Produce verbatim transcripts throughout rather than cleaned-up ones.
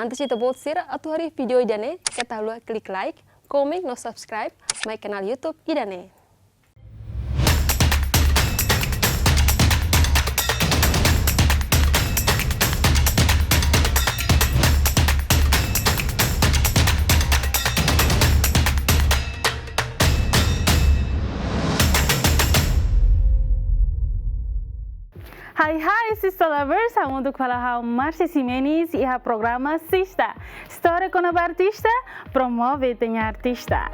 Antes ita-boot sira atu haree vídeo ida-ne'e, keta haluha klik like, komen no subscribe mai kanál YouTube ida-ne'e. Hai, hai, Sista Lovers, hamutuk fali ho ha'u Marcia Ximenes, iha programa Sista. Istória kona-ba artista, promove ita-nia artista.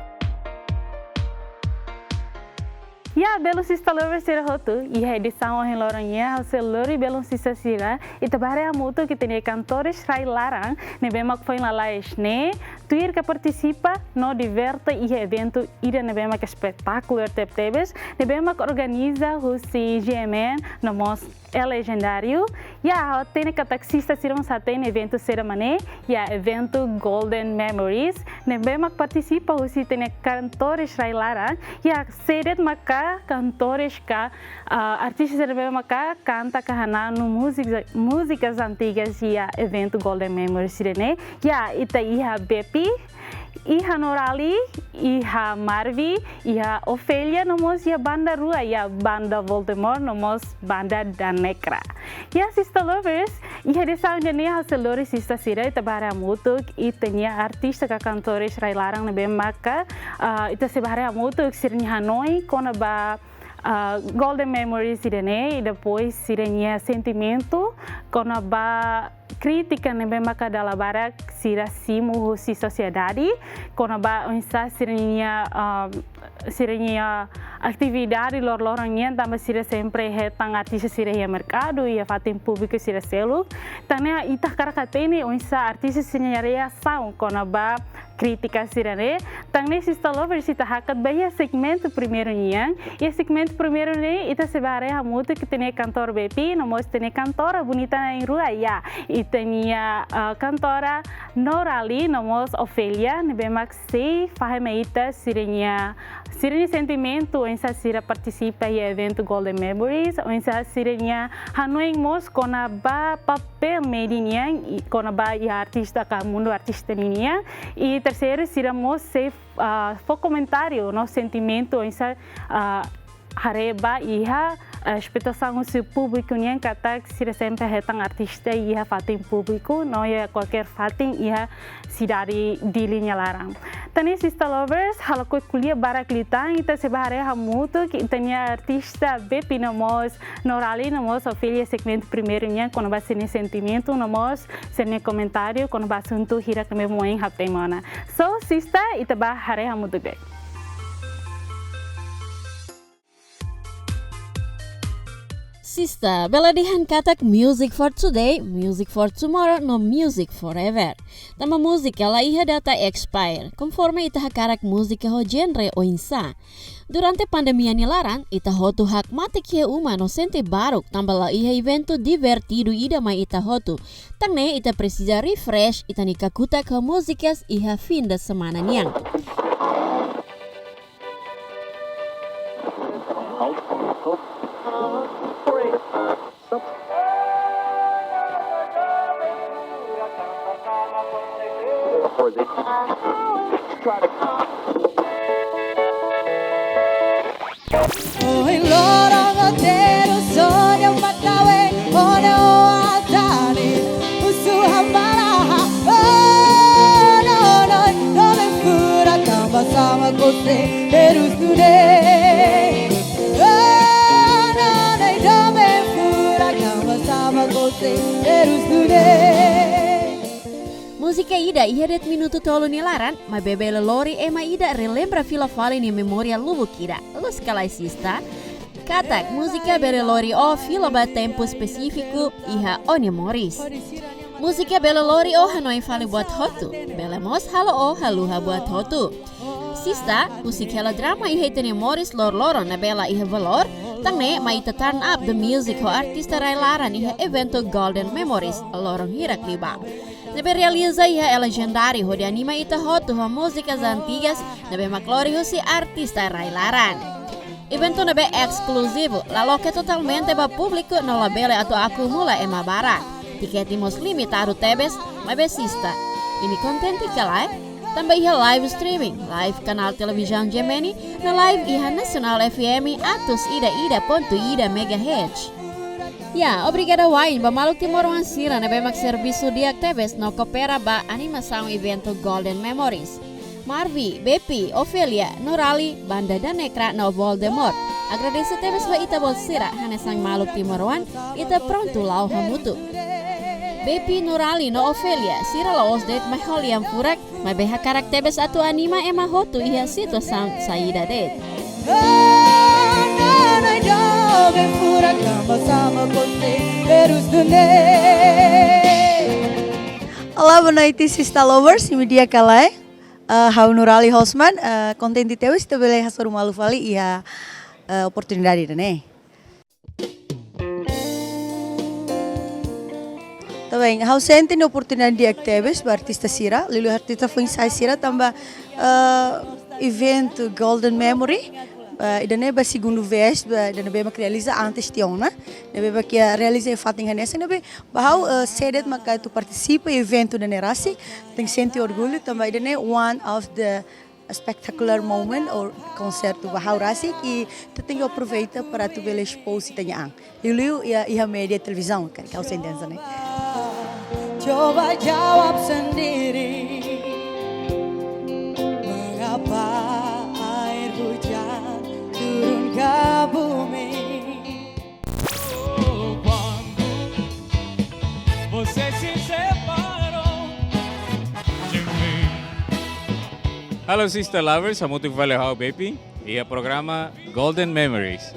Ya, belun Sista Lovers sira hotu, iha edisaun ohin loron nian, ha'u sei lori belun sista sira, ita bá haree hamutuk ita-nia kantores rai-laran, ne'ebé mak foin lalais ne'e, tuir ka partisipa no diverte iha eventu ida ne'ebé mak espetákulu tebetebes, ne'ebé mak organiza husi G M N, no mós El Legendário. Ya, ha'u hatene katak sista sira mós hatene eventu saida mak ne'e, ya, eventu Golden Memories, ne'ebé mak partisipa husi ita-nia kantores rai-laran. Ya, sé de'it maka kantores ka, ah, artista sira ne'ebé maka kanta ka hananu múzika, múzikas antigas iha eventu Golden Memories ida-ne'e. Ya, ita iha Bepi, iha Norali, iha Marvi, iha Ofélia, no mós iha banda rua, iha banda Voldemort, no mós banda Danekra. Ya, Sista Lovers, iha edisaun ida-ne'e ha'u sei lori sista sira, ita bá haree hamutuk ita-nia artista ka kantores rai-laran ne'ebé maka, ah, ita sei bá haree hamutuk sira-nia hanoin kona-ba, ah, Golden Memories ida-ne'e, i depois sira-nia sentimentu kona-ba krítika ne'ebé maka dala barak sira simu husi sosiedade, kona-ba oinsá sira-nia, ah, sira-nia atividade loroloron nian, tanba sira sempre hetan artista sira iha merkadu, iha fatin públiku sira seluk. Tan ne'e ita hakarak hatene oinsá artista sira-nia reasaun kona-ba krítika sira-ne'e. Tan ne'e Sista Lovers, ita hakat ba iha segmentu primeiru nian. Iha segmentu primeiru ne'e, ita sei bá haree hamutuk ita-nia kantór Bepi, no mós ita-nia kantora bonita na'in-rua, ya. Ita-nia, ah, kantora Norali, no mós Ofélia, ne'ebé mak sei fahe mai ita sira-nia, sira-nia sentimentu, oinsá sira partisipa iha eventu Golden Memories, oinsá sira-nia hanoin mós kona-ba papél media nian, i kona-ba iha artista ka mundu artista ninian. I terseiru sira mós sei, ah, fó komentáriu no sentimentu oinsá, ah, haree ba iha, ah, espetasaun husi públiku nian katak sira sempre hetan artista iha fatin públiku, no iha kualkér fatin iha sidade Dili nia laran. Tan ne'e Sista Lovers, ha'u lakohi ko'alia barak liután, ita sei bá haree hamutuk ita-nia artista Bepi no mós Norali no mós Ofélia segmentu primeiru nian kona-ba sira-nia sentimentu no mós sira-nia komentáriu kona-ba asuntu hirak ne'ebé mak ohin ha'u temi ona. So, sista, ita bá haree hamutuk de'it. Sista, bele dehan katak music for today, music for tomorrow, no music forever. Tanba múzika la iha data expire, konforme ita hakarak múzika ho genre oinsá. Durante pandemia nia laran, ita hotu hakmatek iha uma no sente baruk, tanba la iha eventu divertidu ida mai ita hotu. Tan ne'e ita presiza refresh ita-nia kakutak ho múzikas iha fin de semana nian. Ohin loron hotu sira soña matau e one o atani usu hamaraha. Oh, no, no, no me fura tanba sama kose terus dune. Oh, no, no, no me fura tanba sama kose terus dune. Múzika ida iha de'it minutu tolu nia laran, maibé bele lori ema ida relembra fila fali nia memória lubuk ida. Loos ka lae, sista? Katak múzika bele lori ó fila ba tempu espesífiku iha ó-nia moris. Múzika bele lori ó hanoin fali buat hotu, bele mós halo ó haluha buat hotu. Sista, husik hela drama iha ita-nia moris loroloron ne'ebé la iha valór, tan ne'e mai ita turn up the music ho artista rai-laran iha eventu Golden Memories loron hirak liubá, ne'ebé realiza iha El Legendário hodi anima ita hotu ho múzikas antigas ne'ebé mak lori husi artista rai-laran. Eventu ne'ebé eskluzivu, la loke totalmente ba públiku no labele atu akumula ema barak. Tikete mós limitadu tebes, Maibé sista, imi kontente ka lae? Tanba iha live streaming, live kanál televizaun Gemini, no live iha Nasionál F M atus ida ida pontu ida megahertz. Ya, obrigada wa'in ba maluk timoroan sira ne'ebé mak servisu di'ak tebes no koopera ba animasaun eventu Golden Memories. Marvi, Bepi, Ofelia, Nurali, Banda da Necra no Voldemort. Agradese tebes ba ita-boot sira, hanesan maluk timoroan, ita prontu la'o hamutuk. Bepi, Nurali no Ofelia, sira la'ós de'it mai ho lian furak, maibé hakarak tebes atu anima ema hotu iha situasaun saida de'it. Olá, boa noite, Sista Lovers, imi di'ak ka lae? Eh, ha'u Nurali Hosman, eh, kontente tebes ita bele hasoru malu fali iha, eh, oportunidade ida-ne'e. Tá bem, ha'u sente ne'e oportunidade di'ak tebes ba artista sira, liuliu artista foin-sa'e sira tanba, eh, eventu Golden Memory, eh, ida-ne'e ba segundu vez, ba, ida-ne'ebé mak realiza antes tiha ona, ne'ebé mak realiza iha fatin hanesan, ne'ebé ba ha'u, eh, sé de'it mak atu partisipa eventu ida-ne'e rasik, tenke sente orgullu, tanba ida-ne'e one of the spectacular moment or konsertu ba ha'u rasik, i ita tenke aproveita para atu bele expose ita-nia an. Liuliu iha, iha média televizaun, karik ha'u sente hanesan ne'e. Coba jawab sendiri, mengapa air hujan turun ke bumi? Halo Sista Lovers, hamutuk fali ho ha'u Bepi, iha programa Golden Memories.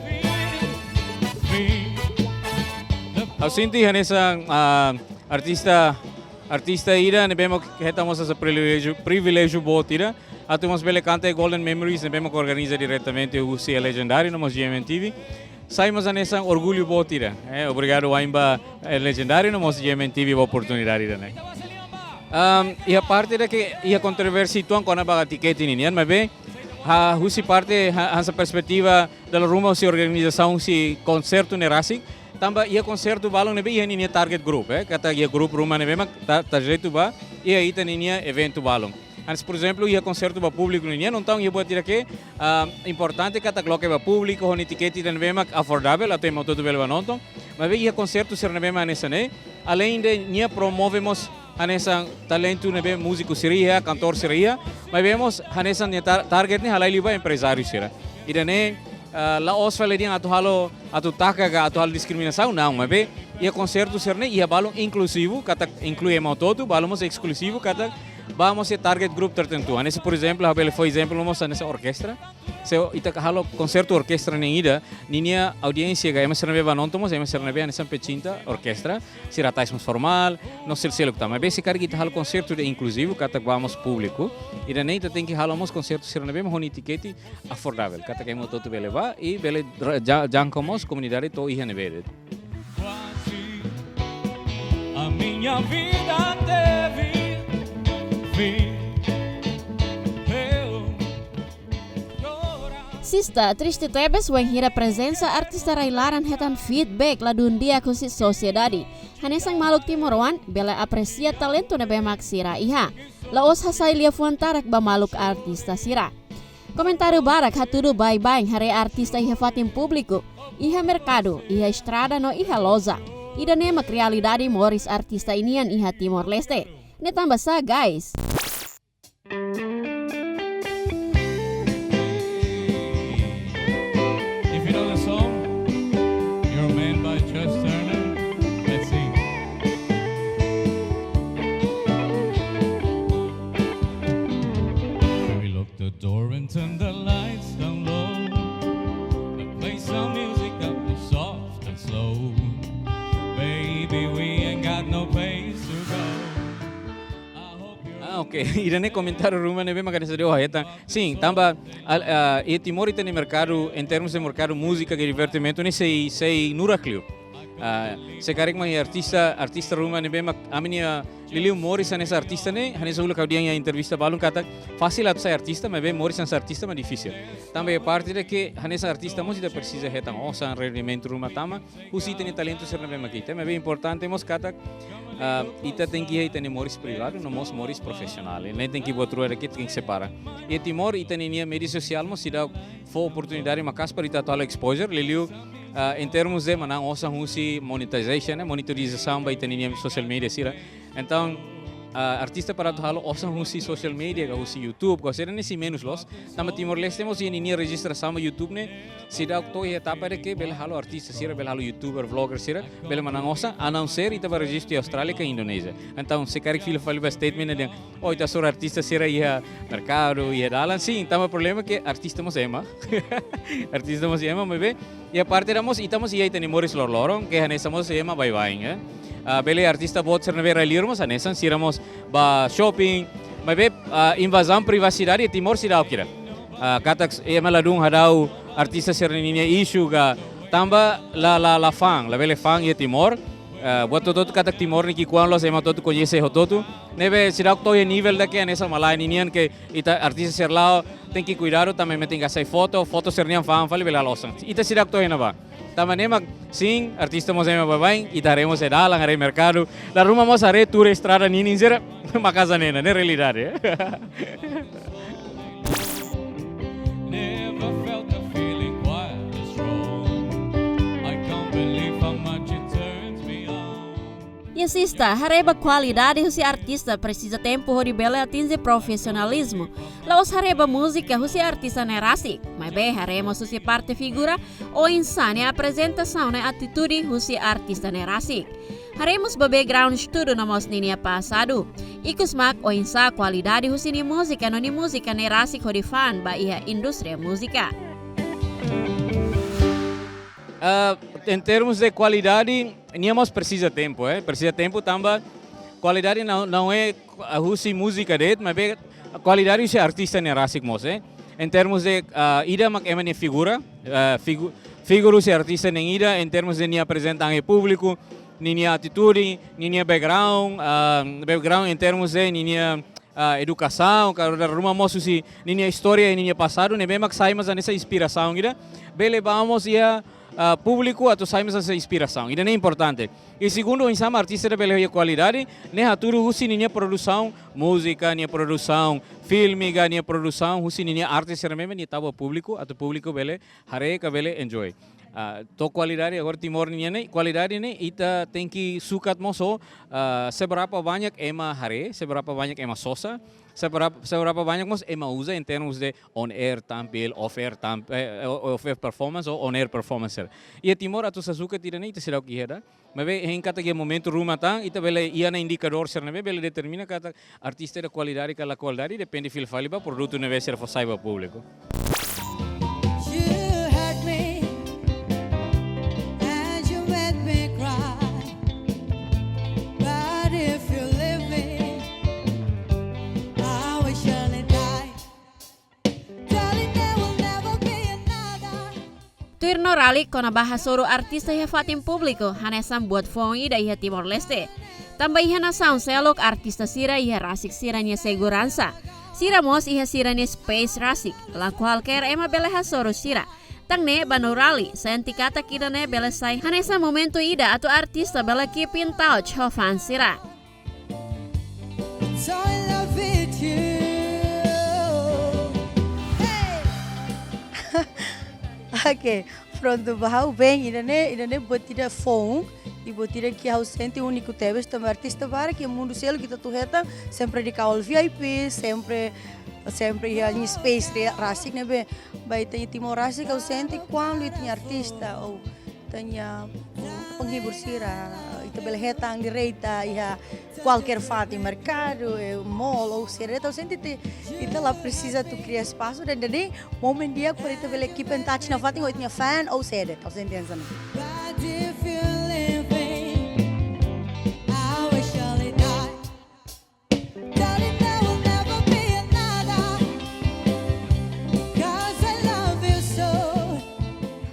Ha'u sente hanesan, ah, artista, artista ida ne'ebé mak hetan mós hanesan priviléjiu, priviléjiu boot ida atu mós bele kanta iha Golden Memories ne'ebé mak organiza diretamente husi Legendário no mós G M N T V. Sai mós hanesan orgullu boot ida. Eh, obrigadu wa'in ba, eh, Legendário no mós G M N T V ba oportunidade ida-ne'e. Ahm, iha parte ida ke iha kontroversia uitoan kona-ba tikete ninian, maibé ha'u husi parte ha-, hanesan perspetiva dala ruma husi organizasaun husi konsertu ne'e rasik, tanba iha konsertu balun ne'ebé iha ninia target group, eh, katak iha grupu ruma ne'ebé mak ta, ta direitu ba iha ita ninia eventu balun. Hanesan, por ezemplu, iha konsertu ba públiku ninian, entaun iha buat ida ke, ah, importante katak loke ba públiku, ho nia tikete ida ne'ebé mak afordavel, atu ema hotu-hotu bele ba nonton. Maibé iha konsertu sira ne'ebé mak hanesan ne'e, além de nia promove mós hanesan talentu ne'ebé múziku sira iha, kantór sira iha, maibé mós hanesan nia tar-, target ne'e halai liu ba emprezáriu sira. Ida-ne'e, ah, la'ós fali dehan atu halo, atu taka ka atu halo diskriminasaun, não, maibé iha konsertu sira-ne'e iha balun inkluzivu, katak inklui ema hotu-hotu, balun mós eskluzivu, katak ba mós iha target group tertentu. Hanesan, por ezemplu, ha'u bele fó ezemplu mós hanesan orkestra. Se ita halo konsertu orkestra ninian ida, ninia audiénsia ka ema sira ne'ebé ba nonton mós, ema sira ne'ebé hanesan pecinta orkestra, sira tais mós formál, no sel-, seluk tan. Maibé se karik ita halo konsertu ida inkluzivu, katak ba mós públiku, ida-ne'e ita tenke halo mós konsertu sira ne'ebé mak ho nia tikete afordavel, katak ema hotu-hotu bele ba, i bele ra-, ja-, jangkau mós komunidade to'o iha ne'ebé de'it. A minha vida teve fim. Eu Sista, triste tebes wainhira prezensa artista rai-laran hetan feedback ladún di'ak husi sosiedade. Hanesan maluk timoroan bele apresia talentu ne'ebé mak sira iha. La'ós hasai liafuan tarak ba maluk artista sira. Komentáriu barak hatudu baibain haree artista iha fatin públiku, iha merkadu, iha estrada no iha loja. Ida-ne'e mak realidade moris artista ninian iha Timor-Leste. Ne'e tanba sá, guys? If you know the song, Your Man by Josh Turner, let's sing. We lock the door and turn the lights down low and play some music that is soft and slow. Baby, we ain't got no place to go. Ah, ok. Ida-ne'e komentáriu ruma ne'ebé mak hanesan de'it ó hetan. Sin, tanba, al-, ah, iha Timor ita-nia merkadu, em termos de merkadu múzika ka divertimentu ne'e sei, sei nurak liu. Ah, se karik mak iha artista, artista ruma ne'ebé mak ami-nia liuliu moris hanesan artista ne'e, hanesan uluk ha'u dehan iha entrevista balun katak fasil atu sai artista, maibé moris hanesan artista mak difisil. Tanba iha parte ida ke hanesan artista mós ita presiza hetan osan, rendimentu ruma tama, husi ita-nia talentu sira ne'ebé mak ita. Maibé importante mós katak ah, ita tenke iha ita-nia moris privadu no mós moris profisionál. Ne'e tenke buat rua daki, tenke separa. Iha Timor, ita-nia média sosiál mós seidauk fó oportunidade maka'as para ita atu halo exposure, liuliu, ah, em termos de manán osan husi monetization, ne'e, monitorizasaun ba ita-nia social media sira. Entaun, ah, artista para atu halo osan husi social media, ka husi YouTube, ka husi ne'e sei menus loos. Tanba Timor-Leste mós iha ninia rejistrasaun ba YouTube ne'e seidauk to'o iha etapa ida ke bele halo artista sira, bele halo youtuber, vlogger sira, bele manán osan, a não ser ita bá rejistu iha Austrália ka Indonézia. Entaun, se karik fila fali ba statement ne'e dehan, oh, ita hasoru artista sira iha merkadu, iha dalan, sin, tanba problema ke artista mós ema. Artista mós ema, maibé iha parte ida mós, ita mós iha ita-nia moris loroloron, ke hanesan mós ema baibain, eh. Ah, bele artista boot sira ne'ebé rai-liur mós hanesan, sira mós bá shopping, maibé, ah, invazaun privasidade iha Timor seidauk ida. Ah, katak ema ladún hadau artista sira-ninia isu ka, tanba la, la, la fa'an, labele fa'an iha Timor. Ah, buat hotu-hotu katak Timor ne'e ki'ikoan loos, ema hotu-hotu koñese hotu-hotu. Ne'ebé seidauk to'o iha nivel ida ke hanesan malae ninian ke ita artista sira la'o tenke kuidadu tanba ema tenke hasai foto, foto sira-nian fa'an fali bele halo osan. Ita seidauk to'o iha ne'ebá. Tanba ne'e mak, sin, artista mós ema baibain, ita haree mós iha dalan, haree merkadu, dala ruma mós haree tuur estrada ninin sira, maka'as hanesan ne'e, ne'e realidade, eh. Never felt a feeling quite this strong. I can't believe how much it turns me on. Iha sista, haree ba kualidade husi artista presiza tempu hodi bele atinje profisionalizmu. La'ós haree ba múzika husi artista ne'e rasik, maibé haree mós husi parte figura, oinsá nia aprezentasaun no atitude husi artista ne'e rasik. Haree mós ba background estudu no mós ninia pasadu. Ikus mak oinsá kualidade husi nia múzika no nia múzika ne'e rasik hodi fa'an ba iha indústria múzika. Ah, em termos de qualidade, nia mós presiza tempu, eh. Presiza tempu tanba kualidade não, não é, ah, husi múzika de'it, maibé kualidade husi artista ne'e rasik mós, eh. Em termos de, ah, ida mak ema nia figura, ah, figu-, figura husi artista ne'e ida, em termos de nia aprezenta an iha públiku, ninia atitude, ninia background, ah, background em termos de ninia, ah, edukasaun, ka dala ruma mós husi ninia istória, ninia pasadu, ne'ebé mak sai mós hanesan inspirasaun ida. Bele ba mós iha, ah, públiku atu sai mós hanesan inspirasaun. Ida-ne'e importante. I segundu, oinsá mak artista ida bele iha kualidade, ne'e hatudu husi ninia produsaun múzika, nia produsaun filme, ka nia produsaun husi ninia arte sira ne'ebé nia tau ba públiku, atu públiku bele haree ka bele enjoy. Ah, to'o kualidade, agora Timor nian ne'e, kualidade ne'e ita tenke sukat mós ho, ah, seberapa banyak ema haree, seberapa banyak ema sosa, seberapa, seberapa banyak mós ema uza em termos de on air tampil, off air tamp-, eh, off air performance ou on air performance. Iha Timor atu sasukat ida-ne'e ita seidauk iha ida. Maibé hein katak iha momentu ruma tan, ita bele iha ona indikadór sira ne'ebé bele determina katak artista ida kualidade ka la kualidade, depende fila fali ba produtu ne'ebé sira fó sai ba públiku. You hurt me and you made me cry. But if you leave me, I will surely die. Darling, there will never be another. Tuir Norali, kona-ba hasoru artista iha fatin públiku hanesan buat foun ida iha Timor-Leste. Tanba iha nasaun seluk artista sira iha rasik sira-nia seguransa. Sira mós iha sira-nia space rasik. La kualkér ema bele hasoru sira. Tan ne'e ba Norali, sente katak ida-ne'e bele sai hanesan momentu ida atu artista bele keep in touch ho fans sira. So in love with you. Hey. Oke, prontu, ba ha'u bem, ida-ne'e, ida-ne'e buat ida foun, i buat ida ke ha'u sente úniku tebes, tanba artista barak iha mundu seluk ita atu hetan, sempre di kawal V I P, sempre, sempre iha nia space rasik ne'ebé, ba ita-nia Timor rasik ha'u sente kuandu ita-nia artista, ou ita-nia penghibur sira, ita bele hetan direta iha kualkér fatin, merkadu, eh, mall, ou sira, entaun sente ita, ita la presiza atu kria espasu, dan, dan ne'e momen di'ak para ita bele keep in touch nafatin ho ita-nia fan, ou sira, entaun sente hanesan ne'e. But if you leave me, I will surely die. Darling, there will never be another, 'cause I love you so.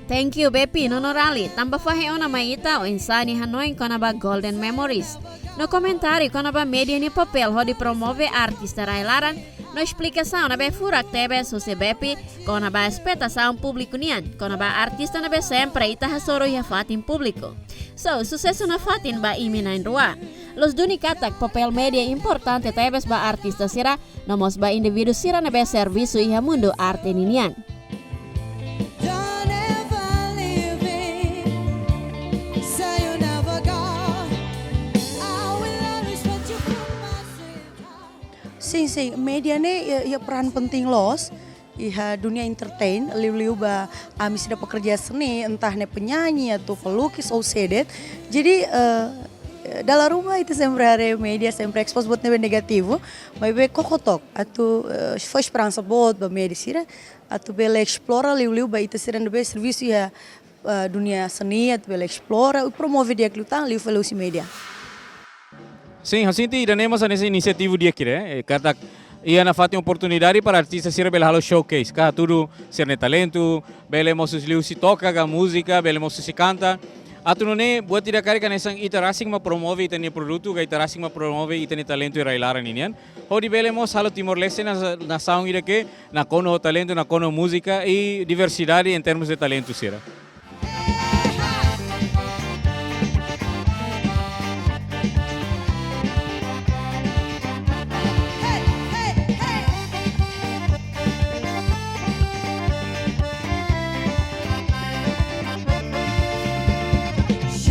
Thank you, Bepi no Norali, tanba fahe ona mai ita oinsá nia hanoin kona-ba Golden Memories. No komentáriu kona-ba média nia papél hodi promove artista rai-laran, no esplikasaun ne'ebé furak tebes husi Bepi kona-ba espetasaun públiku nian kona-ba artista ne'ebé sempre ita hasoru iha fatin públiku. So, susesu nafatin ba imi na'in-rua. Loos duni katak papél média importante tebes ba artista sira, no mós ba indivíduu sira ne'ebé servisu iha mundu arte ninian. Don't ever leave me, say you never go. I will always want you for my sweetheart. Sin, sin, média ne'e iha, iha peran penting loos iha dunia entertain, liuliu ba ami sira pekerja seni, entah ne'e penyanyi atau pelukis ou sé de'it. Jadi, eh, dala ruma ita sempre haree média sempre expose buat ne'ebé negativu, maibé koko took atu, eh, fó esperansa boot ba média sira atu bele esplora liuliu ba ita sira ne'ebé servisu iha, eh, dunia seni atu bele esplora i promove di'ak liután liu fali husi média. Sin, ha'u sente ida-ne'e mós hanesan inisiativa di'ak ida, eh, katak iha nafatin oportunidade para artista sira bele halo showcase, ka hatudu sira-nia talentu, bele mós husi liuhusi toka ka múzika, bele mós husi kanta. Atu nune'e buat ida karik hanesan ita rasik mak promove ita-nia produtu, ka ita rasik mak promove ita-nia talentu iha rai-laran ninian. Hodi bele mós halo Timor-Leste na, nasaun ida ke nakonu ho talentu, nakonu ho múzika i diversidade em termos de talentu sira.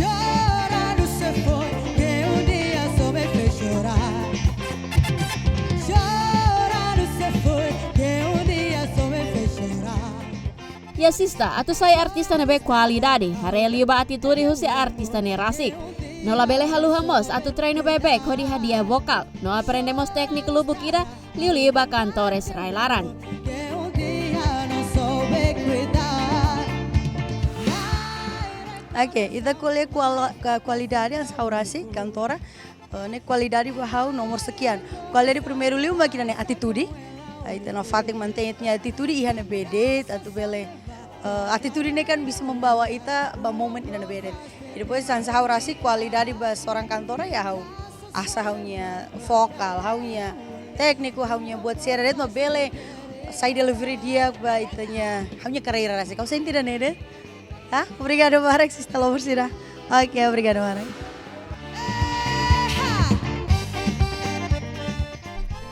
Chorando se foi, que um dia só me fez chorar. Chorando se foi, que um dia só me fez chorar. Ya sista, atu sai artista ne'ebé kualidade, haree liu ba atitude husi artista ne'e rasik. No labele haluha mós atu treinu beibeik hodi hadi'a vokál, no aprende mós tékniku lubuk ida, liuliu ba kantores rai-laran. Oke, ita ko'alia kual-, ka-, kualidade hanesan ha'u rasik, kantora. Eh, ne'e kualidade ba ha'u nomor sekian. Kualidade primeiru liu mak ida-ne'e atitude. Ai, ita nafatin mantein ita-nia atitude iha ne'ebé de'it, atu bele, eh, atitude ne'e kan bisa membawa ita ba momen ida ne'ebé de'it. I depois hanesan ha'u rasik kualidade ba seorang kantora ya ha'u. Hanesan ha'u-nia vokál, ha'u-nia tékniku, ha'u-nia buat sira de'it mak bele sai delivery di'ak ba ita-nia, ha'u-nia karreira rasik. Ha'u sente ida-ne'e de'it. Tá? Obrigada barak, sista lover sira. Oke, obrigada barak.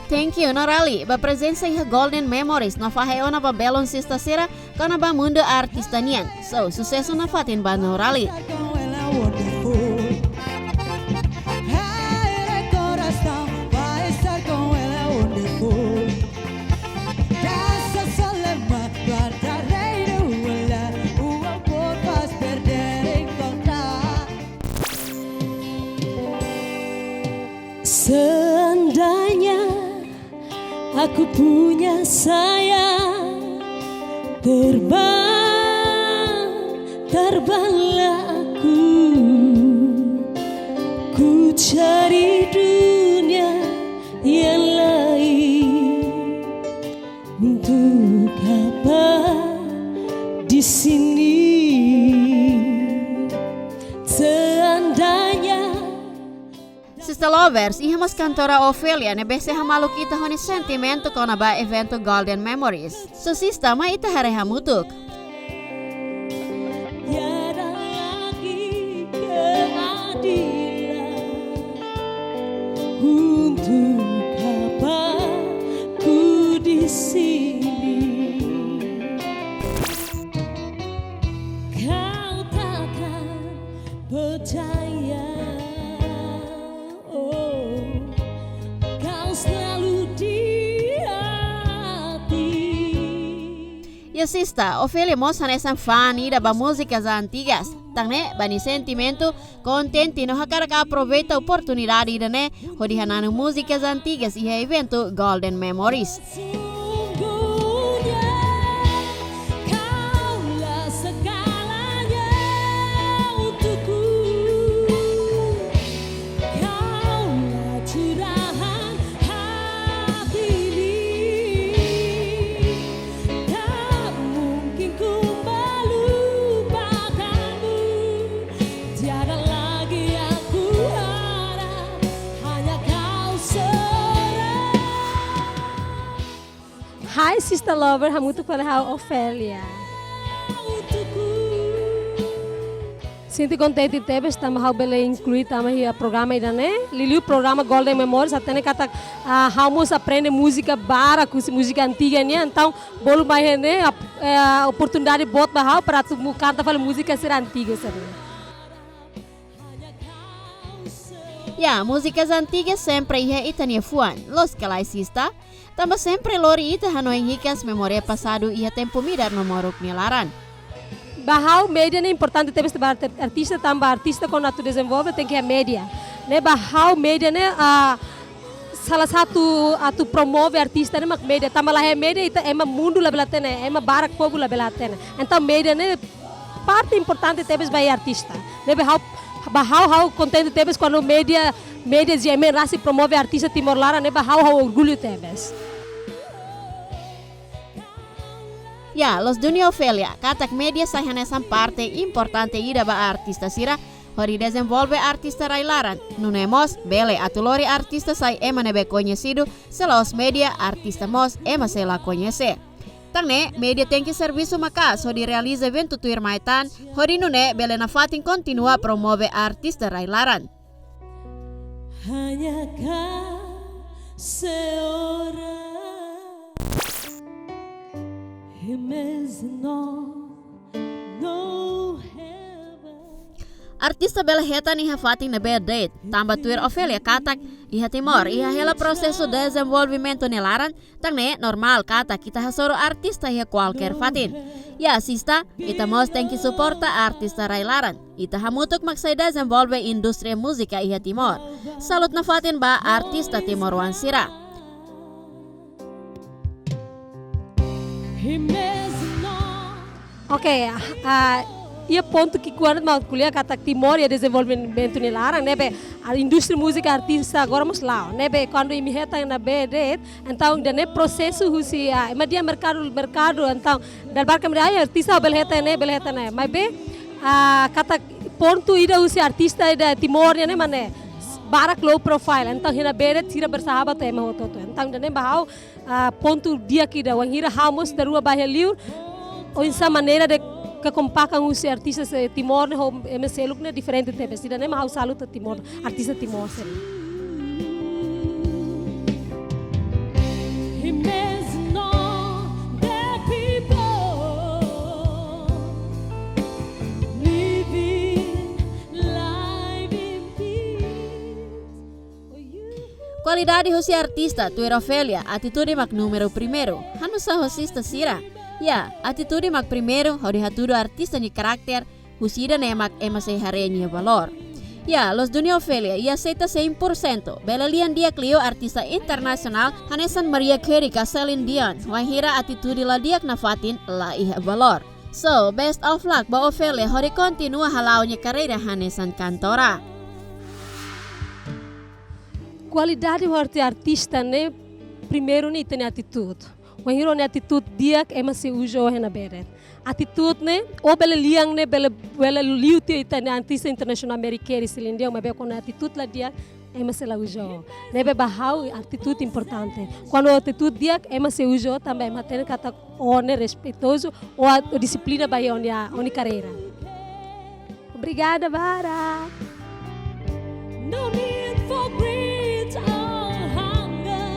Thank you, Norali, ba prezensa iha Golden Memories, no fahe ona ba belun sista sira, kona-ba mundu artista nian. So, susesu nafatin ba Norali. Dança só lema, guarda reino, olá, o amor faz perder, encontrar. Seandainya aku punya sayap, terbang, terbanglah aku, ku cari dunia yang lain. Untuk apa di sini? Seandainya. Sista lovers, iha mós kantora Ofelia ne'ebé sei hamaluk ita ho nia sentimentu kona-ba eventu Golden Memories. So sista, mai ita haree hamutuk. Tiada lagi keadilan. Untuk apa ku di sini? Kau takkan percaya. Oh, kau selalu di hati. Ya sista, Ofelia mós hanesan fã ida ba múzikas antigas. Tan ne'e, ba nia sentimentu, kontente no hakarak aproveita oportunidade ida-ne'e, hodi hananu múzikas antigas iha eventu Golden Memories. Sungguhnya kaulah segalanya untukku. Kaulah curahan hati ini. Tak mungkin ku melupakanmu. Tiada lagi yang ku harap, hanya kau seorang. Hai, sista lover, hamutuk fali ho Ofelia. Sente kontente tebes tanba ha'u bele inklui tama iha programa ida-ne'e. Liuliu programa Golden Memories, hatene katak, ah, ha'u mós aprende múzika barak, husi múzika antiga nian, entaun bolu mai ne'e, ap-, eh, oportunidade boot ba ha'u para atu mu kanta fali múzika sira antigu sira. Ya, múzikas antigas sempre iha ita-nia fuan, loos ka lae, Sista? Tanba sempre lori ita hanoin hikas memória pasadu iha tempu midar no moruk nia laran. Ba ha'u média ne'e importante tebes ba arte-, artista, tanba artista kuandu atu dezenvolve tenke iha média. Ne'e ba ha'u média ne'e, ah, salah satu atu promove artista ne'e mak média. Tanba la iha média ita ema mundu labele hatene, ema barak povu labele hatene. Entaun média ne'e parte importante tebes ba artista. Ne'ebé ha'u, ba ha'u, ha'u kontente tebes kuandu média, média G M N rasik promove artista Timor laran, ne'ebé ha'u, ha'u orgullu tebes. Ya, loos duni Ofelia, katak média sai hanesan parte importante ida ba artista sira hodi dezenvolve artista rai-laran. Nune'e mós bele atu lori artista sai ema ne'ebé koñesidu, se la'ós média artista mós ema sei la koñese. Tan ne'e, média tenke servisu maka'as hodi realiza eventu tuirmai tan, hodi nune'e bele nafatin kontinua promove artista rai-laran. Hanya kau seorang. He means no, no heaven. Artista bele hetan iha fatin ne'ebé de'it, tanba tuir Ofelia katak, iha Timor, iha hela prosesu dezenvolvimentu nia laran, tan ne'e normál katak ita hasoru artista iha kualkér fatin. Ya, Sista, ita mós tenke suporta artista rai-laran. Ita hamutuk mak sai dezenvolve indústria múzika iha Timor. Salut nafatin ba artista timoroan sira. Oke, ah, iha pontu ki'ik ida mak ko'alia katak Timor iha dezenvolvimentu nia laran, ne'ebé, ah, indústria múzika artista agora mós la'o, ne'ebé kuandu imi hetan ne'ebé de'it, entaun ida-ne'e prosesu husi, ah, ema dehan merkadu, merkadu, entaun dala barak ema dehan, "Ai, artista bele hetan ne'e, bele hetan ne'e." Maibé, ah, katak pontu ida husi artista ida Timor nian ne'e mak ne'e, barak low profile, entaun iha ne'ebé de'it sira bersahabat ho ema hotu-hotu. Entaun ida-ne'e ba ha'u, ah, pontu di'ak ida, wainhira ha'u mós daruak ba iha liur, oinsá maneira de kekompakan husi artista sira Timor ne'e ho ema seluk ne'e diferente tebes. Ida-ne'e mak ha'u saluta Timor, artista Timor sira. He means no, the people living life in peace. Kualidade husi artista, tuir Ofelia, atitude mak númeru primeiru. Hanusá ho Sista sira? Ya, atitude mak primeiru, hodi hatudu artista nia karakter, husi ida-ne'e mak ema sei haree nia valór. Ya, loos duni Ofelia, iha aseita cem por cento. Bele lian di'ak liu artista internasionál, hanesan Mariah Carey ka Celine Dion, wainhira atitude la di'ak nafatin la iha valór. So, best of luck ba Ofelia, hodi kontinua hala'o nia karreira hanesan kantora. Kualidade husi artista ne'e, primeiru ne'e ita-nia atitude. Wainhira ó-nia atitude di'ak, ema sei uza ó iha ne'ebé de'it. Atitude ne'e, ó bele lian ne'e, bele, bele liu tiha ita-nia artista internasionál Mariah Carey, Celine Dion, maibé kuandu atitude la di'ak, ema sei la uza ó. Ne'ebé ba ha'u atitude importante. Kuandu atitude di'ak, ema sei uza ó, tanba ema hatene katak ó ne'e respeitozu, ó, ó dixiplina ba iha ó-nia, ó-nia karreira. Obrigada barak. No need for greed or hunger.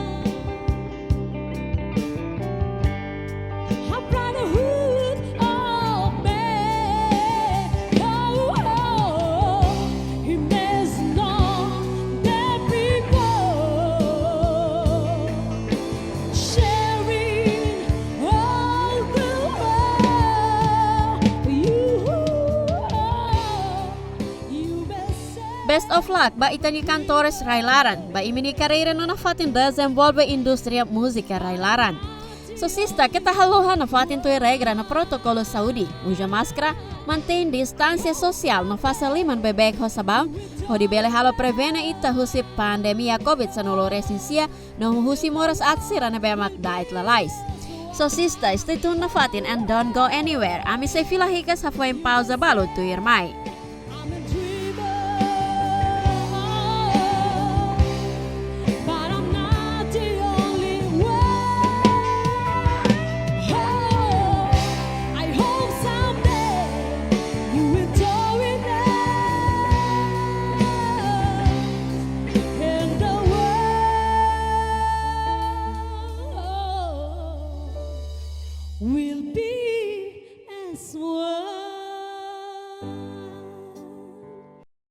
A brotherhood of man. Oh, oh, he means no the people. Sharing all the world. You, you may say. Best of luck ba ita-nia kantores rai-laran, ba imi-nia karreira no nafatin dezenvolve indústria múzika rai-laran. So Sista, keta haluha nafatin tuir regra no protokolu saúde, uza máskara, mantein distánsia sosiál no fase liman beibeik ho sabaun, hodi bele halo prevene ita husi pandemia covid sanulu resin sia, no husi moras aat sira ne'ebé mak da'et lalais. So Sista, stay tuned nafatin and don't go anywhere. Ami sei fila hikas hafoin pauza balu tuirmai. will be as one.